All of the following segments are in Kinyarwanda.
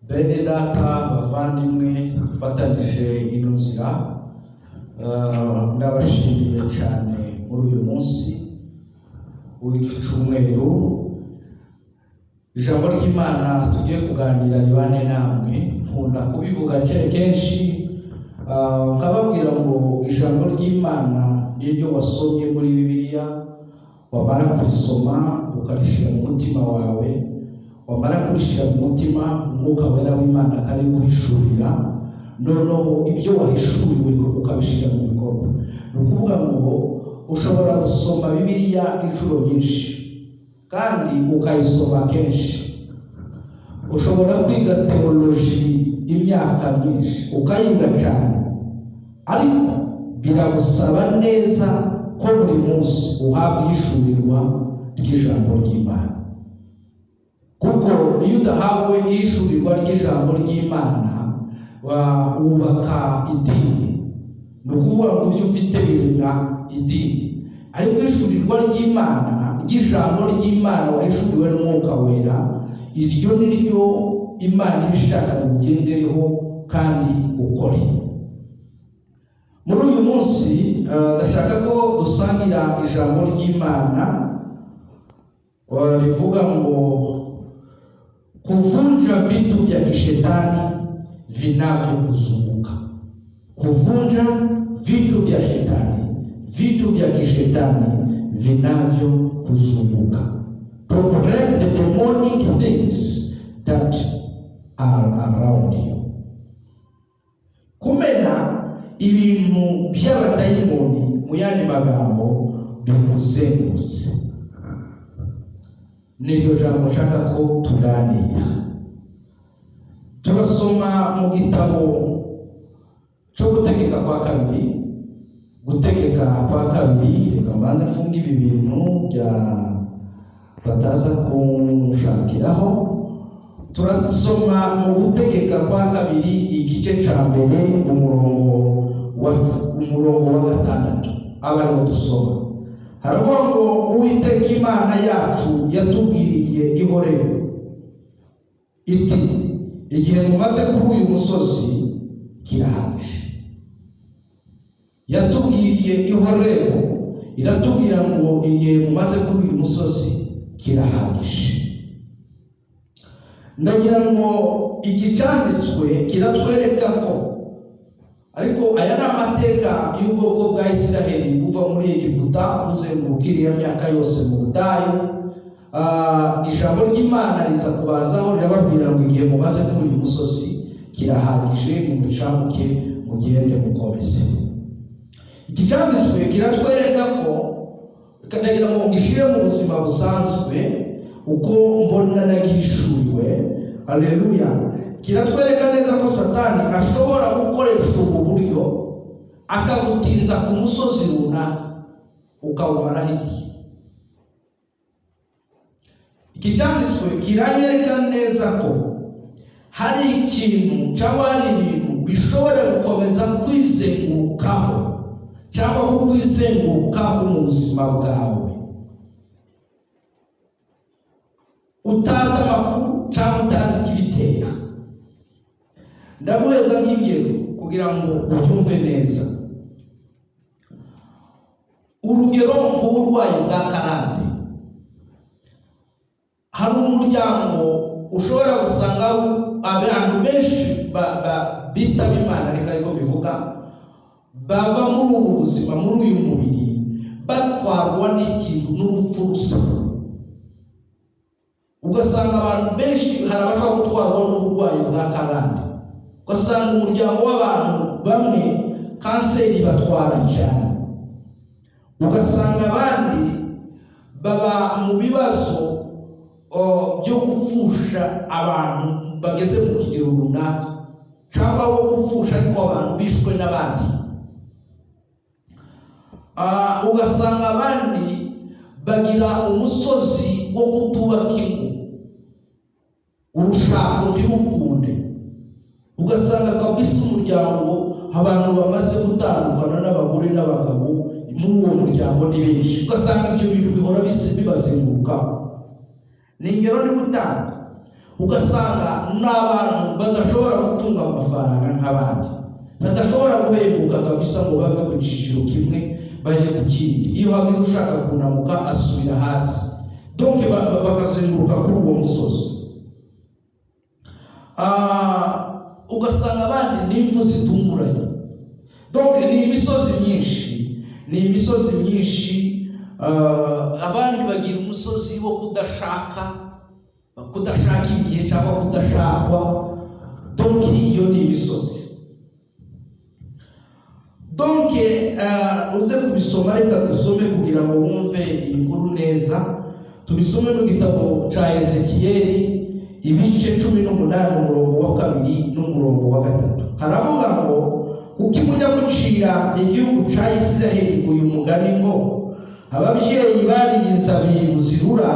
Bene data bavandimwe dufatanije ino nzira, ndabashimiye cyane muri uyu munsi w'iki cyumweru. Ijambo ry'Imana tugiye kuganira ribane namwe. Nkunda kubivuga kenshi, nkababwira ngo ijambo ry'Imana niryo wasomye muri Bibiliya, wamara kurisoma ukarishyira mu mutima wawe, wamara kurishyira mu mutima Umwuka Wera w'Imana akariguhishurira, noneho ibyo wahishuriwe ukabishyira mu bikorwa. Ni ukuvuga ngo ushobora gusoma Bibiliya inshuro nyinshi kandi ukayisoma kenshi, ushobora kwiga teoloji imyaka myinshi ukayiga cyane, ariko biragusaba neza ko buri munsi uhabwa ihishurirwa ry'ijambo ry'Imana. Kuko iyo udahawe ihishurirwa ry'ijambo ry'Imana wubaka idini. Ni ukuvuga ngo ibyo ufite biremwa idini, ariko ihishurirwa ry'Imana, ry'ijambo ry'Imana wahishuriwe n'Umwuka Wera, iryo ni ryo Imana iba ishaka ngo ugendereho kandi ukore. Muri uyu munsi ndashaka ko dusangira ijambo ry'Imana rivuga ngo kuvunja vitu vya kishetani vinavyokuzunguka. Kuvunja vitu vya shetani, vitu vya kishetani vinavyokuzunguka. To break the demonic things that are around you. Kumena ibintu by'abadayimoni, mu yandi magambo bikuzengurutse. Niryo jambo nshaka ko tuganira. Turasoma mu gitabo cyo Gutegeka kwa Kabiri, Gutegeka kwa Kabiri. Reka mbanze mfunge ibi bintu bya bataza kunshakiraho. Turasoma mu Gutegeka kwa Kabiri igice cya mbere, umurongo wa 6 aba ariwo dusoma. Haravuga ngo Uwiteka Imana yacu yatubwiriye i Horebu iti: igihe mumaze kuri uyu musozi kirahagije. Yatubwiriye i Horebu iratubwira ngo igihe mumaze kuri uyu musozi kirahagije. Ndagira ngo igicyanditswe kiratwereka ko, ariko aya ni amateka y'ubwoko bwa Isiraheli buva muri Egiputa buzenguruka iriya myaka yose mu butayu. Ijambo ry'Imana riza kubazaho rirababwira ngo igihe mumaze kuri uyu musozi kirahagije, nimucamuke mugende mukomeze. Iki cyanditswe kiratwereka ko, ndagira ngo ngishire mu buzima busanzwe uko mbona nagishuriwe. Haleluya. Kiratwereka neza ko Satani ashobora gukoresha ubu buryo akagutinza ku musozi runaka ukawumaraho igihe. Iki cyanditswe kiranyereka neza ko hari ikintu cyangwa hari ibintu bishobora gukomeza kwizengurukaho cyangwa kukwizengurukaho mu buzima bwawe, utazi amakuru cyangwa utazi ikibitera. Ndaguheza nk'ingero kugira ngo ubyumve neza. Urugero nk'uburwayi bwa karande. Hari umuryango ushobora gusanga abantu benshi bitaba Imana, reka ariko bivuga, bava muri ubu buzima, muri uyu mubiri, batwarwa n'ikintu n'urupfu rusa. Ugasanga abantu benshi hari abashobora gutwarwa n'uburwayi bwa karande. Ugasanga umuryango w'abantu bamwe kanseri batwara cyane, ugasanga abandi baba mu bibazo byo gupfusha abantu bageze mu kigero runaka, cyangwa bo gupfusha ariko abantu bishwe n'abandi. Ugasanga abandi bagira umusozi wo kutubaka ingo, urushako ntirukunde. Ugasanga kabisa umuryango abantu bamaze gutandukana n'abagore n'abagabo muri uwo muryango ni benshi. Ugasanga ibyo bintu bihora bibazengurukaho. Ni ingero ndi gutanga. Ugasanga ni abantu badashobora gutunga amafaranga nk'abandi, badashobora guhembuka kabisa ngo bave ku cyiciro kimwe bajye ku kindi. Iyo hagize ushaka kunamuka asubira hasi, donc bakazenguruka kuri uwo musozi. Ugasanga abandi ni impfu zitunguranye. Donc ni imisozi myinshi, ni imisozi myinshi. Abandi bagira umusozi wo kudashaka igihe cyangwa kudashakwa. Donc iyo ni imisozi. Donc uze kubisoma, reka dusome kugira ngo wumve iyi nkuru neza. Tubisome mu gitabo cya Ezekiyeli, ibice 18, umurongo wa 2 n'umurongo wa 3. Haravuga ngo: kuki mujya gucira igihugu cya Isiraheli uyu mugani ngo ababyeyi bariye inzabibu zirura,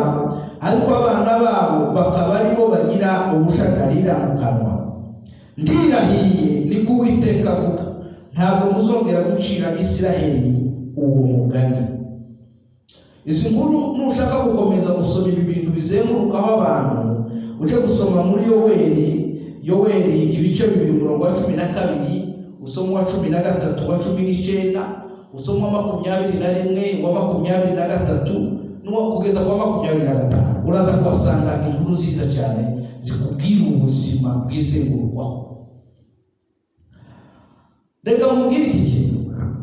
ariko abana babo bakaba aribo bagira ubushagarira mu kanwa? Ndirahiye, niko Uwiteka avuga, ntabwo muzongera gucira Isiraheli uwo mugani. Izi nkuru, nushaka gukomeza gusoma ibi bintu bizengurukaho abantu, uje gusoma muri Yoweri ibice 2, umurongo wa 12, usoma uwa 13, wa 19, usoma 21, wa 23 n'uwa kugeza ku wa 25. Uraza kuhasanga inkuru nziza cyane zikubwira ubuzima bwizengurukwaho. Reka nkubwire iki kintu: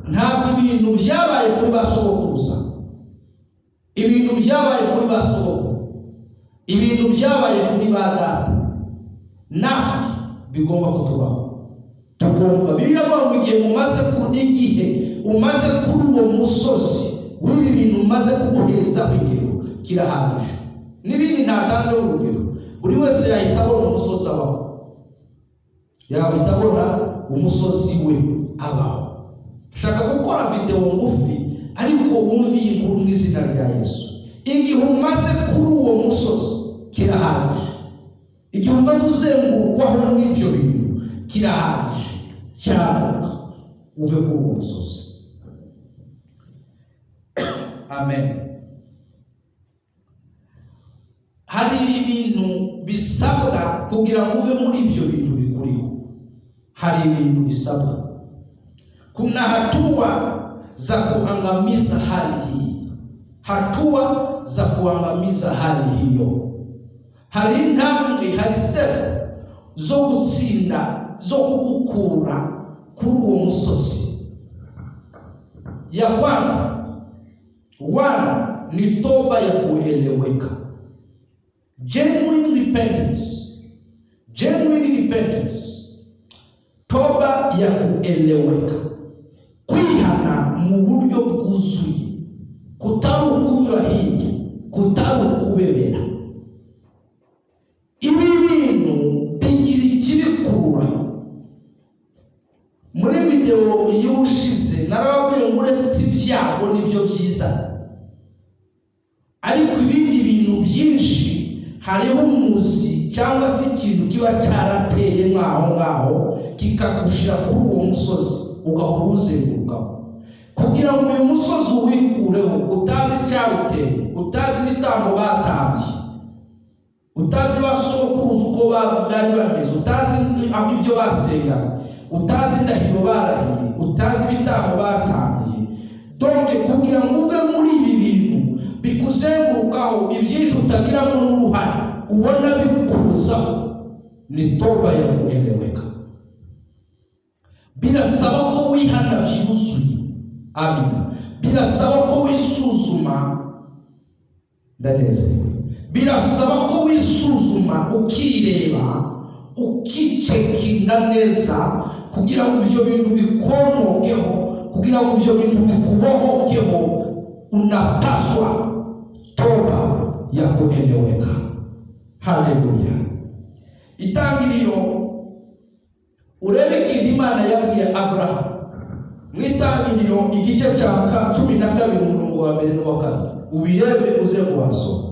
ntabwo ibintu byabaye kuri ba sogokuruza, ibintu byabaye kuri ba sogokuru, ibintu byabaye kuri ba data, natwe bigomba kutubaho. Tugomba, Bibiliya ivuga ngo igihe umaze kuri, igihe umaze kuri uwo musozi w'ibi bintu umaze kuguhereza ingero kirahagije. N'ibindi ntatanze urugero, buri wese yahita abona umusozi abaho, yahita abona umusozi we abaho. Shaka gukora videwo ngufi, ariko wumve iyi nkuru mu izina rya Yesu. Igihe umaze kuri uwo musozi kirahagije, igihe umaze uzengurukwaho n'ibyo bintu kirahagije, cyamuka uve kuri uwo musozi. Amen. Hari ibintu bisabwa kugira ngo uve muri ibyo bintu bikuriho. Hari ibintu bisabwa. Kuna hatua za kuangamiza hali hii, hatua za kuangamiza hali hiyo. Hari intambwe, hari step zo gutsinda, zo kugukura kuri uwo musozi. Ya kwanza, one, ni toba ya kueleweka, genuine repentance. Genuine repentance, toba ya kueleweka, kwihana mu buryo bwuzuye, kutari ukunyura hirya, kutari ukubebera. Ibi bintu bigira ikibikurura. Muri videwo y'ubushize narababwiye ngo uretse ibyago nibyo byiza, ariko ibindi bintu byinshi hariho umuzi cyangwa se ikintu kiba cyarateye nk'aho ngaho kikagushira kuri uwo musozi, ugahora uzengurukaho. Kugira ngo uyu musozi uwikureho, utazi icyawuteye, utazi ibitambo batambye, utazi ba sokuruza uko bari bameze, utazi aho ibyo basengaga, utazi indahiro barahiye, utazi ibitambo batambye. Donc kugira ngo uve muri ibi bintu bikuzengurukaho, ibyinshi utagiramo n'uruhare, ubona bikuzaho, ni toba ya kueleweka. Birasaba ko wihana byuzuye. Amina. Birasaba ko wisuzuma. Ndanezerewe. Birasaba ko wisuzuma, ukireba, ukicekinga neza, kugira ngo ibyo bintu bikomokeho, kugira ngo ibyo bintu bikubohokeho. Unapaswa toba ya kueleweka. Haleluya. Itangiriro, urebe ikintu Imana yabwiye Aburahamu mu Itangiriro, igice cya 12, umurongo wa 1 n'uwa 2, ubirebe uze kuhasoma.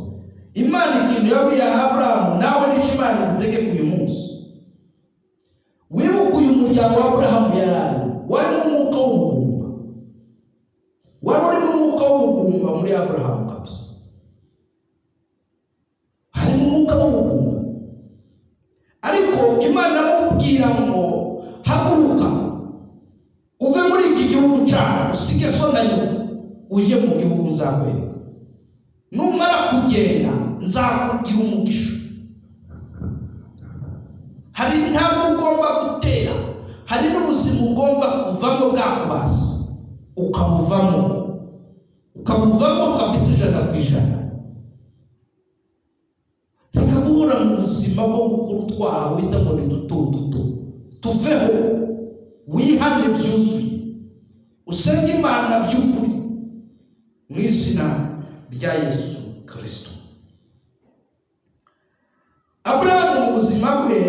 Imana ikintu yabwiye Aburahamu, nawe nicyo Imana igutegeka uyu munsi. Wibuke uyu muryango wa Aburahamu yari arimo, wari mu mwuka w'ubugumba, wari uri mu mwuka w'ubugumba muri Aburahamu kabisa, harimo umwuka w'ubugumba. Ariko Imana amubwira ngo haguruka uve muri iki gihugu cyawe, usige so na nyoko, ujye mu gihugu nzakwereka. Numara kugenda nzakugira umugisha. Hari intambwe ugomba gutera, hari n'ubuzima ugomba kuvamo bwakubasa, ukabuvamo kabisa 100%. Reka guhora mu buzima bwo gukora utwaha wita ngo ni duto duto, tuveho, wihane byuzuye, usenge Imana by'ukuri mu izina rya Yesu Kristo. Aburahamu mu buzima bwe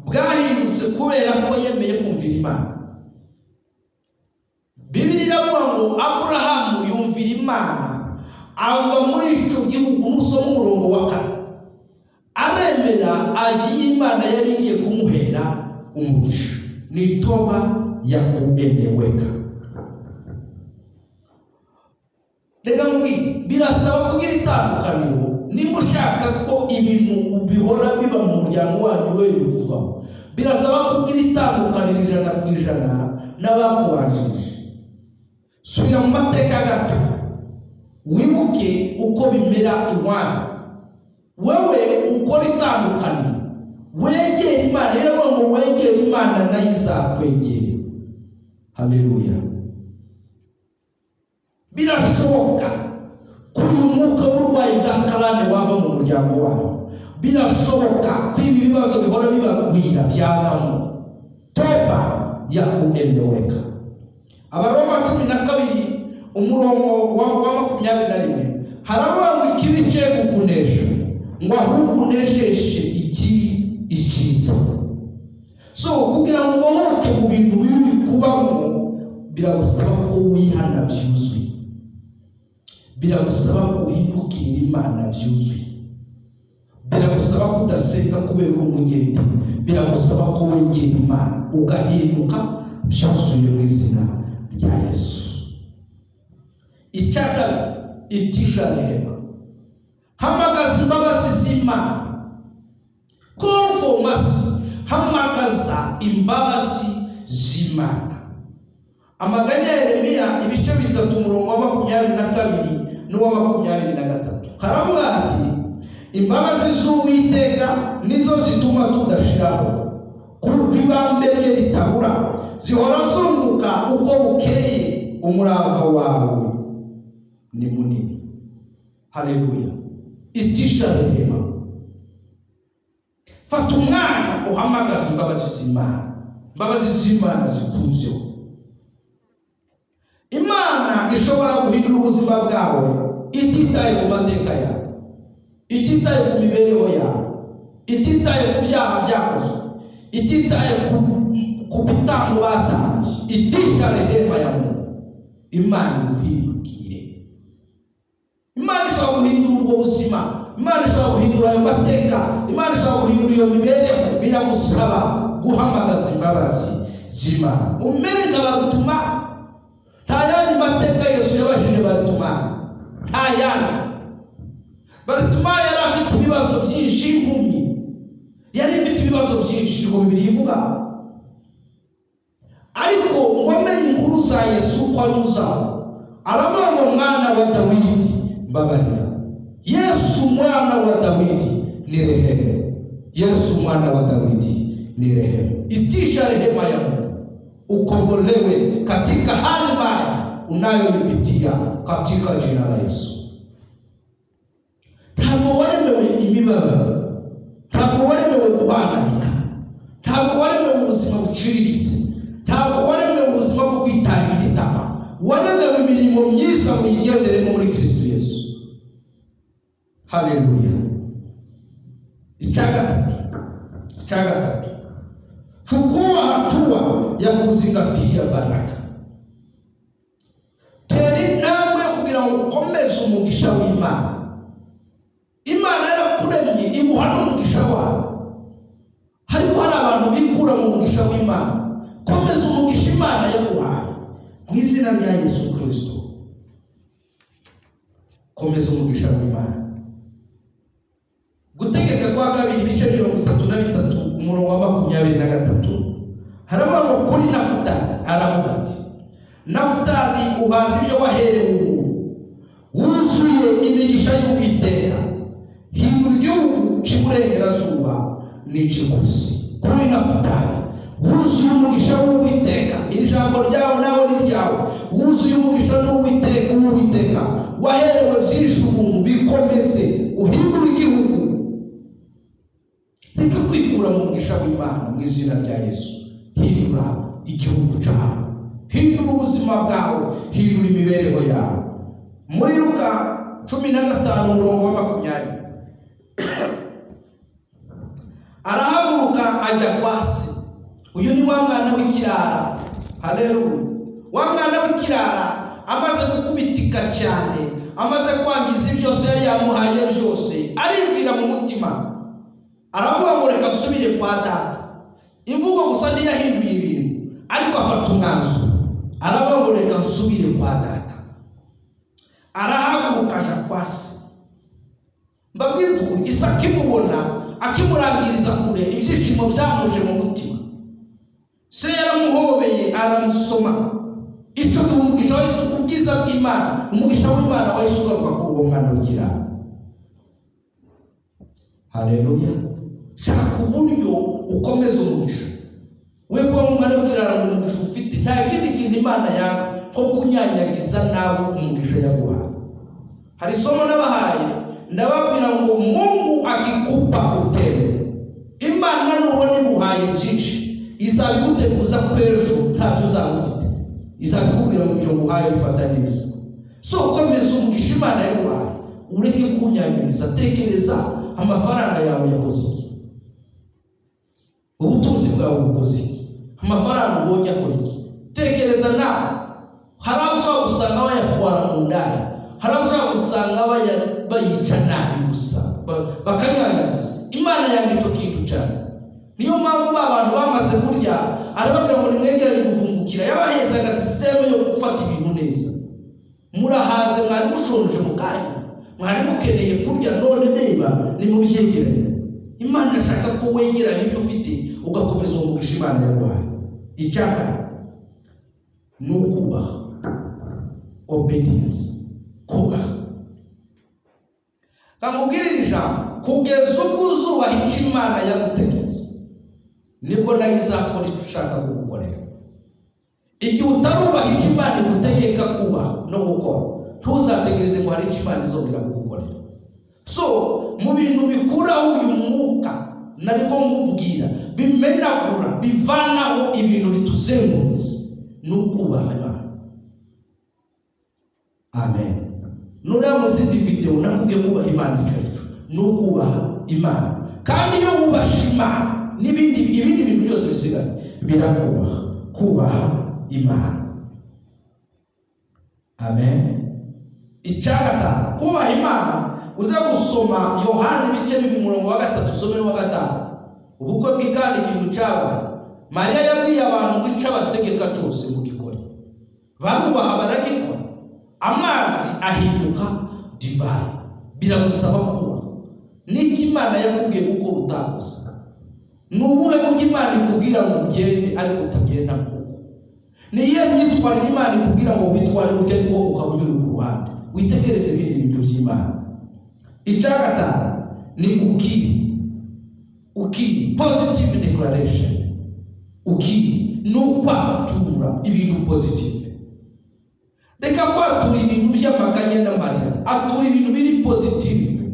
bwahindutse kubera ko yemeye kumvira Imana. Bibiliya iravuga ngo Aburahamu yumvira Imana ava muri icyo gihugu. Nusoma umurongo wa 4, aremera ajya iyo Imana yari igiye kumuhera umugisha. Ni toba ya kueleweka. Reka mbwire, birasaba kugira itandukaniro. Niba ushaka ko ibintu bihora biba mu muryango wanyu we bikuvaho, birasaba kugira itandukaniro 100% n'abakubanjirije. Subira mu mateka gato, wibuke uko bimera iwanyu. Wewe ukora itandukaniro, wegere Imana. Rero ngo wegere Imana nayo izakwegera. Haleluya. Birashoboka ko uyu mwuka w'uburwayi bwa karande wava mu muryango wawe. Birashoboka ko ibi bibazo bihora bibagwira byavamo. Toba ya kueleweka. Abaroma 12 umurongo wa 21 haravuga ngo ikibi cye kukunesha, ngo ahubwo unesheshe ikibi icyiza. So kugira ngo ubohoke mu bintu bibi kubamo, biragusaba ko wihana byuzuye, biragusaba ko uhindukira Imana byuzuye, biragusaba ko udasenga kubera uri umugeni, biragusaba ko wegera Imana ugahinduka byuzuye mu izina rya Yesu. Icya kabiri, itisha rehema. Hamagaza imbabazi z'Imana. Call for mercy. Hamagaza imbabazi z'Imana. Amaganya ya Yeremiya ibice 3 umurongo wa 22 n'uwa 23 haravuga ati imbabazi z'Uwiteka nizo zituma tudashiraho, kuko ibambe rye ritabura, zihora zunguka uko bukeye, umurava wawe ni munini. Haleluya. Itisha rehema. Fata umwanya uhamagaza imbabazi z'Imana. Imbabazi z'Imana zikunzeho. Imana ishobora guhindura ubuzima bwawe ititaye ku mateka yawe, ititaye ku mibereho yawe, ititaye ku byaha byakozwe, ititaye ku bitambo batambye. Itisha rehema ya Mungu. Imana iguhindukire. Imana ishobora guhindura ubwo buzima, Imana ishobora guhindura ayo mateka, Imana ishobora guhindura iyo mibereho. Biragusaba guhamagaza imbabazi z'Imana. Umere nka Barutimayo. Nta yandi mateka Yesu yabajije Barutimayo, nta yandi. Barutimayo yari afite ibibazo byinshi, impumyi yari ifite ibibazo byinshi, ngo Bibiliya ivuga. Ariko ngo amenye inkuru za Yesu ko anyuzaho, aravuga ngo mwana wa Dawidi mbabarira. Yesu mwana wa Dawidi ni rehema. Yesu mwana wa Dawidi ni rehema. Itisha rehema ya Mungu ukombolewe katika hali mbaya unayoipitia katika jina la Yesu. Ntabwo waremewe imibabaro, ntabwo waremewe guhangayika, ntabwo waremewe ubuzima buciriritse, ntabwo waremewe ubuzima bwo kwitangira itama. Waremewe imirimo myiza muyigenderemo muri Kristo Yesu. Haleluya. Icya gatatu, chukua hatua ya kuzingatia baraka. Tera intambwe kugira ngo ukomeze umugisha w'Imana. Imana yarakuremye iguha n'umugisha wawe. Ariko hari abantu bikura mu mugisha w'Imana. Komeza umugisha Imana yaguhaye mu izina rya Yesu Kristo. Komeza umugisha w'Imana. Gutegeka kwa kabiri ibice 33 Nafutali, uhaza ibyo waherewe ubuntu, wuzuye imigisha y'Uwiteka. Hindura igihugu cy'iburengerazuba n'ikiguzi. Kuri Nafutali wuzuye umugisha w'Uwiteka. Iri jambo ryawe nawe ni ryawe. Wuzuye umugisha n'Uwiteka, uwiteka waherewe byinshi ubuntu, bikomeze uhindure igihugu. Reka kwikura mu mugisha w'Imana mu izina rya Yesu. Hindura igihugu cyawe, hindura ubuzima bwawe, hindura imibereho yawe. Muri Luka 15 umurongo wa 20, arahaguruka ajya kwa se. Uyu ni wa mwana w'ikirara. Haleluya! Wa mwana w'ikirara amaze gukubitika cyane, amaze kwangiza ibyo se yari yamuhaye byose, aribwira mu mutima, aravuga ngo reka nsubire kwa data. Imvugo gusa ntiyahinduye ibintu, ariko afata umwanzuro, aravuga ngo reka nsubire kwa data. Arahaguruka aja kwa se. Mbabwiza ukuri, Isa akimubona, akimurangiriza kure, ibyishimo byamuje mu mutima. Se yaramuhobeye, aramusoma. Icyo gihe umugisha, ubwiza bw'Imana, umugisha w'Imana wahise ugaruka kuri uwo mwana w'ikirara. Haleluya! Shaka uburyo ukomeza umugisha. We kuba umwana w'ikirara ngo umugisha ufite, nta kindi kintu Imana yanga nko kunyanyagiza nawe umugisha yaguhaye. Hari isomo nabahaye, ndababwira ngo Mungu akikupa utele. Imana nubona iguhaye byinshi, izabiguteguza ko ejo ntabyo uzaba ufite, izabikubwira ngo ibyo nguhaye bifata neza. So komeza umugisha Imana yaguhaye, ureke kunyanyuriza. Tekereza amafaranga yawe yakoze iki, ubutunzi bwawe bukoze iki, amafaranga ubonye akora iki. Tekereza nawe, hari abo ushobora gusanga bayatwara mu ndaya, hari abo ushobora gusanga bayica nabi gusa, bakanyanyagiza. Imana yanga icyo kintu cyane. Niyo mpamvu ba bantu bamaze kurya arababwira ngo nimwegeranye kuvungukira, yabahezaga sisiteme yo gufata ibintu neza. Murahaze, mwari mushonje mu kanya, mwari mukeneye kurya, none reba nimubyegeranye. Imana ashaka ko wegeranya ibyo ufite, ugakomeza uwo mugisha Imana yaguhaye. Icya kane ni ukubaha, obedience, kubaha. Kamubwire iri jambo, kugeza ubwo uzubaha icyo Imana yagutegetse, nibwo nayo izakora icyo ushaka kugukorera. Igihe utarubaha icyo Imana igutegeka kubaha no gukora, ntuzategereze ngo hari icyo Imana izongera kugukorera. So mu bintu bikuraho uyu mwuka nariko nkubwira, bimenagura, bivanaho ibintu bituzengurutse, ni ukubaha Imana. Amen. Nuriya mu zindi video nakubwiye kubaha Imana icyo ari cyo, ni ukubaha Imana. Kandi iyo wubasha Imana, n'ibindi ibindi bintu byose bisigaye birakubaha. Kubaha Imana. Amen. Icya gatanu, kubaha Imana. Uze gusoma Yohana ibice 2 umurongo wa 3, usome n'uwa 5. Ubukwe bw'Ikana ikintu cyabaye, Mariya yabwiye abantu ngo icyo abategeka cyose mugikore, barubaha baragikora. Amazi ahinduka divayi. Biragusaba kubaha. Niki Imana yakubwiye gukora utakoze? Ni ubuhe buryo Imana ikubwira ngo ugende ariko utagenda kuko? Ni iyihe myitwarire Imana ikubwira ngo witware gute ariko ukaba unyura ku ruhande? Witegereze ibindi bintu by'Imana. Icya gatanu ni ukiri. Ukiri, positive declaration. Ukiri ni ukwatura ibintu positive. Reka kwatura ibintu by'amaganya n'amarira, atura ibintu biri positive.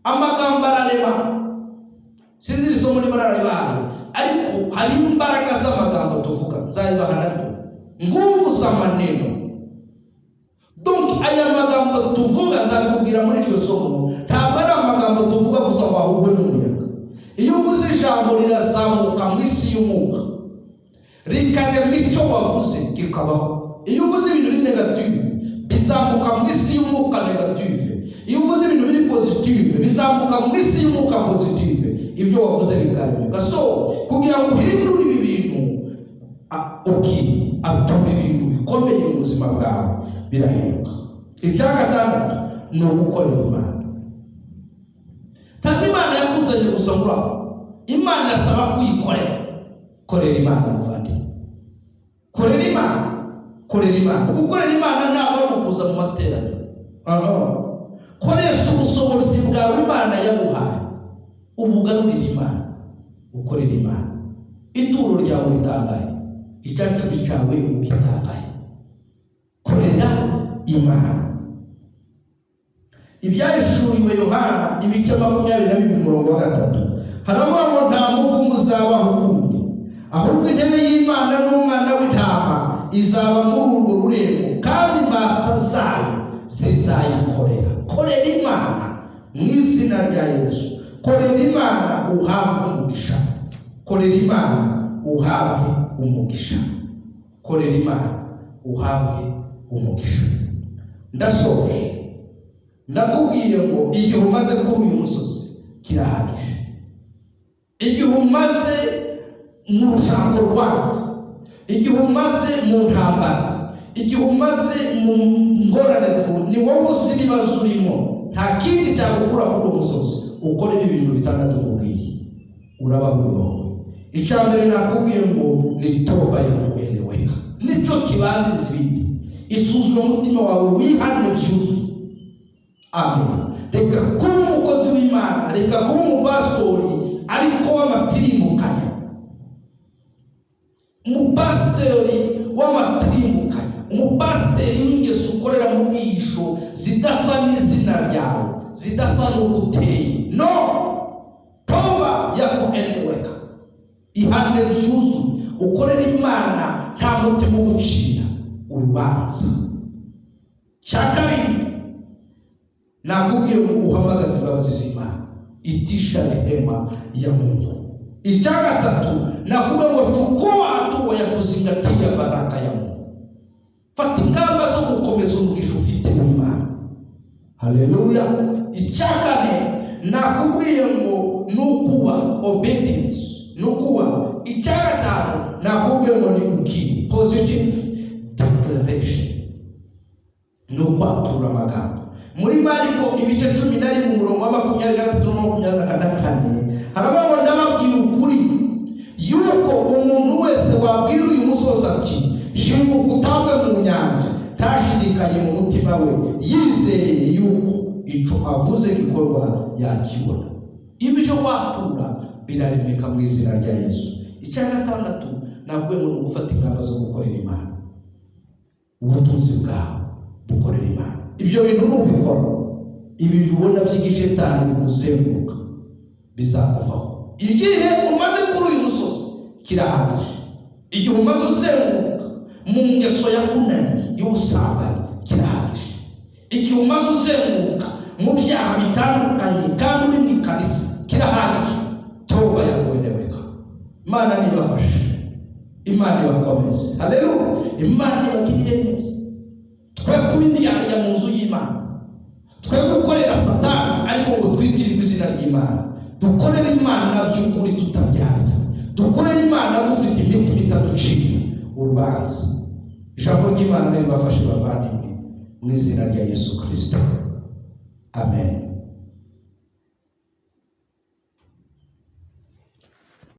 Amagambo ararema. Sinzi iri somo niba nararibahaye, ariko hari imbaraga z'amagambo tuvuga, nzayibaha naryo. Nguvu za maneno. Donc aya magambo tuvuga nzabikubwira muri iryo somo, ntabwo ari amagambo tuvuga gusa ngo ahubwo ni umuyaga. Iyo uvuze ijambo rirazamuka mu isi y'umwuka, rikarema icyo wavuze kikabaho. Iyo uvuze ibintu biri negative, bizamuka mu isi y'umwuka negative. Iyo uvuze ibintu biri positive, bizamuka mu isi y'umwuka positive. Ibyo wavuze bikaremeka. So kugira ngo uhindure ibi bintu, atura ibintu bikomeye mu buzima bwawe, birahinduka. Icya gatandatu ni ugukorera Imana. Ntabwo Imana yakuzanye gusa ngo uraho, Imana asaba kuyikorera. Korera Imana muvandimwe, korera Imana. Korera Imana. Gukorera Imana ntabwo ari ukuza mu materaniro. Koresha ubushobozi bwawe Imana yaguhaye, ubugarurire Imana, ukorere Imana. Ituro ryawe ritangaye, icacumi cyawe ugitangaye. Korera Imana. Ibyahishuriwe Yohana ibice 22 umurongo wa 3 haravuga ngo nta muvumo uzabaho ukundi, ahubwo intebe y'Imana n'umwana w'intama izaba muri urwo rurembo, kandi imbata zayo zizayikorera. Korera Imana mu izina rya Yesu. Korera Imana uhabwe umugisha. Korera Imana uhabwe umugisha. Korera Imana uhabwe umugisha. Ndasoje ndakubwiye ngo igihe umaze kuri uyu musozi kirahagije. Igihe umaze mu rushako rwanze, igihe umaze mu ntambara, igihe umaze mu ngorane, ni wowe uzi ibibazo urimo, nta kindi cyagukura kuri uwo musozi. Ukora ibi bintu bitandatu nkubwiye, uraba wowe. Icya mbere nakubwiye ngo ni toba ya kueleweka, nicyo kibanziriza ibindi. Isuzume umutima wawe, wihane byuzuye. Amen. Reka kuba umukozi w'Imana, reka kuba umupasitori ariko w'amatirimukanya. Umupasitori w'amatirimukanya, umupasiteri w'ingeso ukorera mu bwihisho zidasa n'izina ryawe, zidasa n'uko uteye. No toba ya kueleweka, ihane byuzuye, ukorera Imana nta mutima ugucira urubanza. Cya kabiri nakubwiye ngo uhamagaze imbabazi z'Imana, itisha rehema ya Mungu. Icya gatatu nakubwiye ngo chukua hatua ya kuzingatia baraka ya Mungu. Fata ingamba zo gukomeza umugisha ufite w'Imana. Haleluya. Icya kane nakubwiye ngo nukuba obedience, nukuba. Icya gatanu nakubwiye ngo ni ukiri positive declaration, ni ukwatura amagambo. Muri Mariko ibice 11 umurongo wa 23 na 24 haravuga ngo ndababwira ukuri yuko umuntu wese wabwira uyu musozi ati shinguka utambwe mu nyanja, ntashidikanye mu mutima we, yizeye yuko icyo avuze gikorwa, yakibona. Ibyo watura biraremeka mu izina rya Yesu. Icya gatandatu nakubwiye ngo ni ugufata ingamba zo gukorera Imana. Ubutunzi bwawe bukorera Imana. Ibyo bintu nubikora, ibintu ubona by'igishetani bikuzenguruka bizakuvaho. Igihe umaze kuri uyu musozi kirahagije. Igihe umaze uzenguruka mu ngeso yakunaniye y'ubusambanyi kirahagije. Igihe umaze uzenguruka mu byaha bitandukanye kandi uri mu ikanisa kirahagije. Toba ya kueleweka. Imana nibafashe, Imana ibakomeze. Haleluya. Imana ibagirire neza. Twe kuba indyarya mu nzu y'Imana, twe gukorera Satani ariko ngo twitirirwe izina ry'Imana. Dukorere Imana by'ukuri tutabyarya, dukorere Imana dufite imitima itaducira urubanza. Ijambo ry'Imana ribafashe bavandimwe mu izina rya Yesu Kristo. Amen.